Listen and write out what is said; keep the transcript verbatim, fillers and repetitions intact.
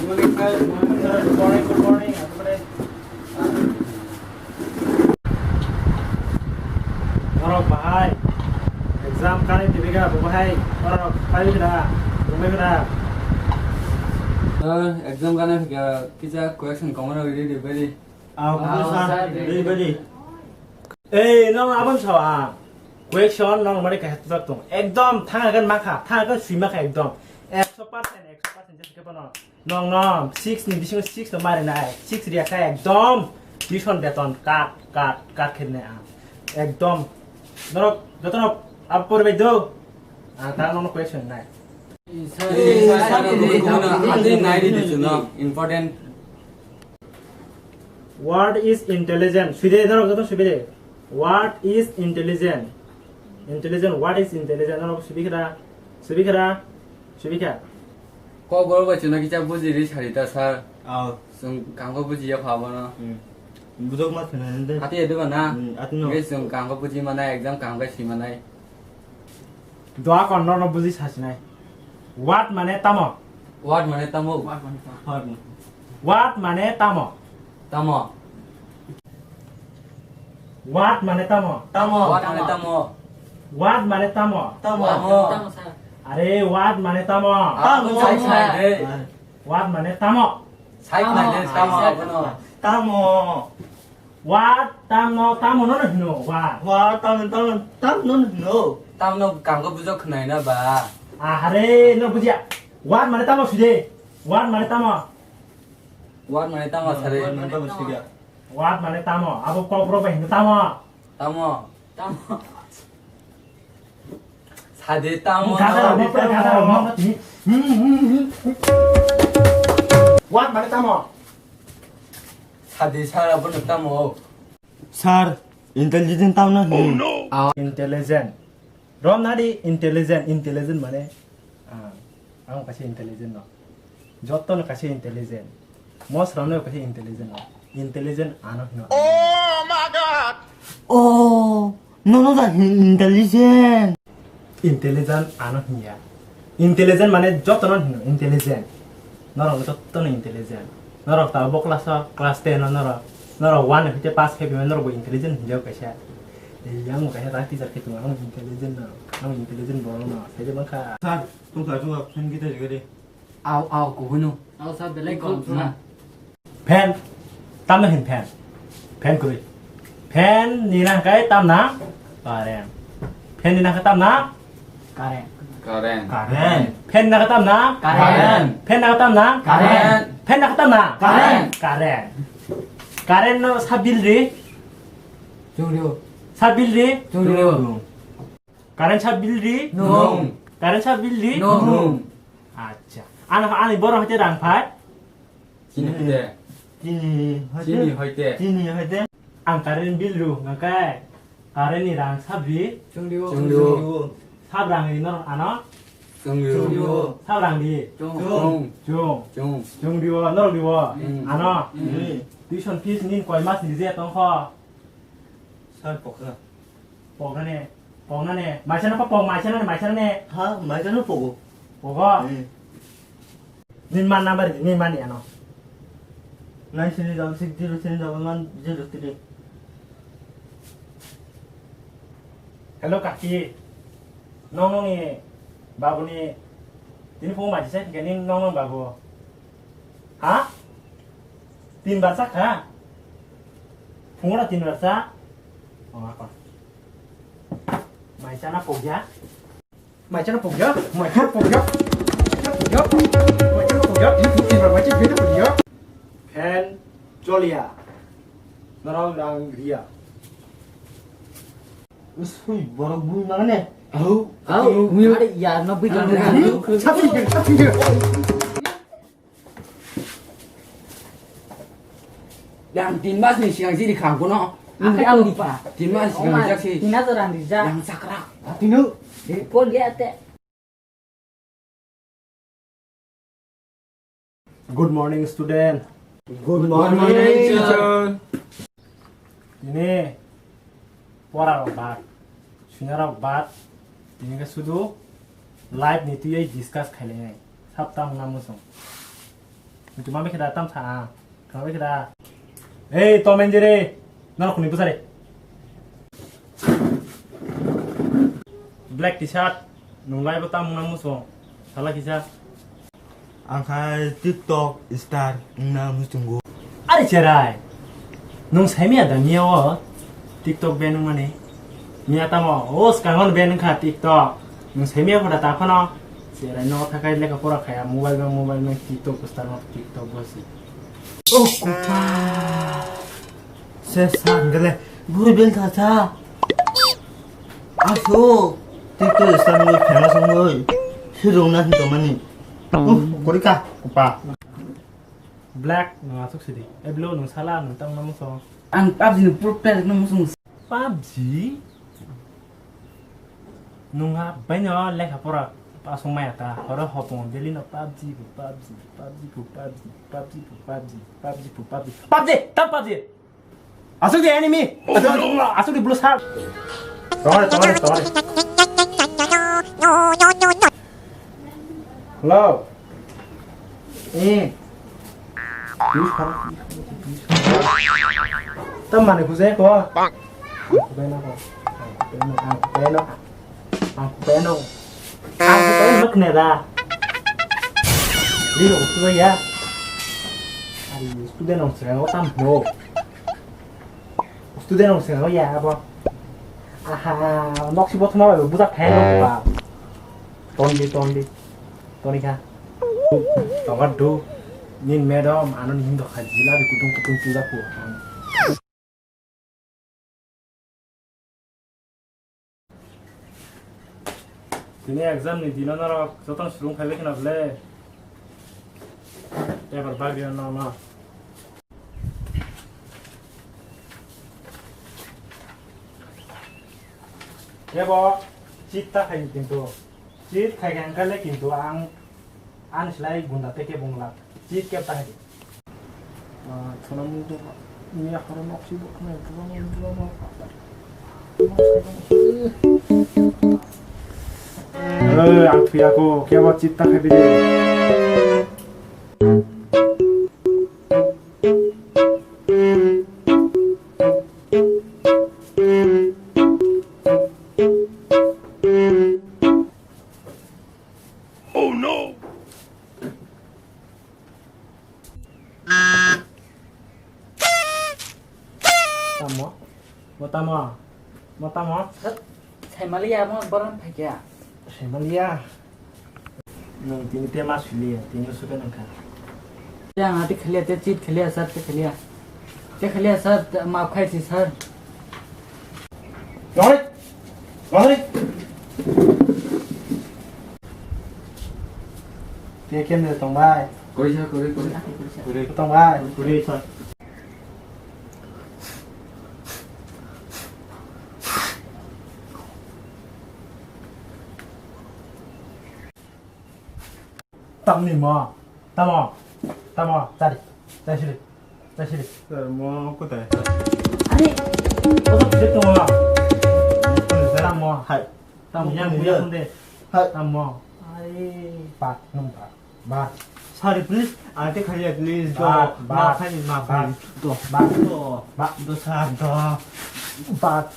Good morning, good morning, everybody. Norok bahai exam kanai tibika bo bahai norok pai bikra, bumai bikra. Sir, exam kanai bikra kisa question komoro ready ready. Ah, sir, ready ready. Ei, nong abon sawa. Question nong mari kaisa tutak tong. Ekdom thang agan makha, thang agan sui makha ekdom. Ekso percent, ekso percent jesa khe bono. Nong no six ni bisingo six no mari nai. Six riya kha ekdom tuition beton kat, kat, kat khe nai ang. Ekdom. Norok jotono ap pori bai do. Ah, ta nong question nai. Important. What is intelligent? Sui de, norok joto sui de. What is intelligent? Intelligent, what is intelligent? Norok sui bikha da? Sui bikha da? Sui bikha. Kok borok bai chwngno kisa buji ri sari ta, sir. Aw. Chwng kaham khe buji ya kha bono. Hmm. Bujok ma thwna hwn de. Hati edu ba na? Hmm, atno. Nge chwng kaham khe buji manai, exam kaham khe si manai. Doa kon no no buji sasinai. What mane tamo? What mane tamo? What mane tamo? What mane tamo? Tamo. What mane tamo? Tamo. What mane tamo? What mane tamo? Tamo. Tamo. Are, what mane tamo? Tamo. Tamo. What mane tamo? Sai khnai de, tamo. Tamo. Tamo. What tamo, tamo no no hino, what? What tamo, tamo, tamo no no hino. Tamo no kaham khe bujok khnai na ba? Ahare, no bujia. What mane tamo suje? What mane tamo? What mane tamo sare? What mane tamo suje? What mane tamo? Abo kok rok bai hino tamo. Tamo. Tamo. Sade tamo. Gada rok, gada rok. What mane tamo? Sade sara bono tamo. Sir, intelligent tamo na hin? Intelligent. Rom nadi intelligent, intelligent mane, ah, ang kaisa intelligent no. Joto no kaisa intelligent. Mosra no kaisa intelligent no. Intelligent ano hino. Oh my God! Oh, no, no, that intelligent. Intelligent ano hinya. Intelligent mane joto no hino intelligent. Norok joto no intelligent. Norok ta bo class o, class ten o norok. Norok one hoite pass khai phima norok bo intelligent hinjao kaisa. Yang bo kaisa ta teacher khe tongo, ang intelligent no. Ang intelligent borok no. Sai de bangkha. Sir, tungkha tungkha fan kita juga de. Au, au, kuhunu. Au, sir, belai kom suna. Fan. Tamna hin fan. Fan kuri. Fan ni nang kai tamna? Current. Fan ni nang kai tamna? Current. Current. Current. Fan ni nang kai tamna? Current. Fan ni nang kai tamna? Current. Fan ni nang kai tamna? Current. Current. Current no sa bill ri? Chungriu. Sa bill ri? Chungriu. Current sa bill ri? Nung. Current sa bill ri? Nung. Acha. Ano, ani borok hoite rang phai? Chini hoite. Chini hoite. Chini hoite. Chini hoite. Ang current bill ru, ngakai. Current ni rang sabri? Chungriu. Chungriu. Sab rang ri norok ano? Chungriu. Chungriu. Sab rang ri? Chung. Chung. Chung. Chung. Chungriu, norok riu. Hmm. Ano? Hmm. Tuition fees nin koi mas ni je tongkho? Sir, pokra. Poknane, poknane, maisano pok, maisanane, maisanane. Ha, maisano pogo. Pogo? Hmm. Nini man number, nini man ni ano. Nine seven double six zero seven double one zero three. Hello, kaki. Nong nong ni babu ni, tini phone ma jisa kani nong nong babu. Ha? Tin bar cha kha? Phungo tin bar cha? Oh, apa? Mai chana pokya? Mai chana pokya? Mai chana pokya? Mai chana pokya? Mai chana pokya? Tin, tin bar mai chana pokya? Fan cholia. Norok rang ria. Usui, borok bui mangane. Au, au, au. Are ya, no bui kan. Sapi, sapi. Yang tin mas ni siang sini khang kono. Ang di pa. Tin mas siang jak si. Tina to rang rijak. Yang sakra. Tino. Pon dia te. Good morning, student. Good morning, teacher. Ini pora rok bad, suna rok bad, ini ke sudu life ni tiyai discuss khailai nai. Sab tam na musung. Muchung ma bikhe da tam sa ang. Khna bikhe da. Ei, tom enjere. Nang khuni bwsari. Black T-shirt. Nung lai bo tam muna muso. Sala kisa. Ang khai TikTok star wngna muchungo. Ari cherai. Nung saimia da miya o TikTok ban wngmani? Miya tamo o skangon ban wngkha TikTok. Nung saimia phoda ta phano. Cherai no thakai lekha pora khaya mobile bang mobile bang TikTok star no TikTok bosi. Oh kupa. Se san gele. Buri bel tha cha. Aso. TikTok star no phena songoi. Sirong na hinto mani. Oh, korika kupa. Black, nung asuk sidi. Eh, Blue, nung sala, nung tang namu song. Ang PUBG ni pro player no muchung. PUBG? Nung ha, bai no lekha pora asung maya ta. Horo hopong, daily no PUBG, PUBG, PUBG, PUBG, PUBG, PUBG, PUBG, PUBG, PUBG, PUBG, tam PUBG. Asuk di enemy. Asuk di blue shark. Tongare, tongare, tongare. Hello. Eh. Tam mane khujai ko. Ang khujai na ko. Ang khujai na, ang khujai na. Ang khujai na. Ang khujai na khne da. Liro khujai ya. Ari student ong srang o tam no. Student rok se ya abo. Aha, nok si bothoma bai bujak thai rok ba. Tondi, tondi. Toni kha. Togar do. Nin madam, ano nin do kha jila bi kutung kutung puja ku. Tini exam ni dino norok jotono surung phaibai kheno ble. Ebar bagwi no no. Ebo cheat ta khai kintu. Cheat khai kha hwnkhe le kintu ang, ang slai gunda tei kebo wng lak. Cheat khe ta khai. Ah, thuna mung tong, miya horo nok si bo khna, drama, drama. Eh, ang thuya ko, kebo cheat ta khai bidi. Oh no! Tamo? Mo tamo? Mo tamo? Sat, saimaliya mo borom phakya. Saimaliya. Nung tini te ma suliya, tini suke nangkha. Yang ati khaliya, te cheat khaliya, sir, te khaliya. Te khaliya, sir, te maaf khai si, sir. Lori! Lori! Te kem de tong bai. Kori sa, kori, kori. Kori tong bai. Kori sa. Tamni mo, tamo, tamo, tadi, tadi sini, tadi sini. Mo kutai. Ani, oto tidak tuh mo. Tamo, hai. Tamo yang punya sunde. Hai. Tamo. Hai. Pak, nomor. Ba. Sorry, please. Ante khali, please. Do. Ba, ba. Maaf, maaf. Ba. Do. Ba. Do. Ba. Do, sir, do. Ba.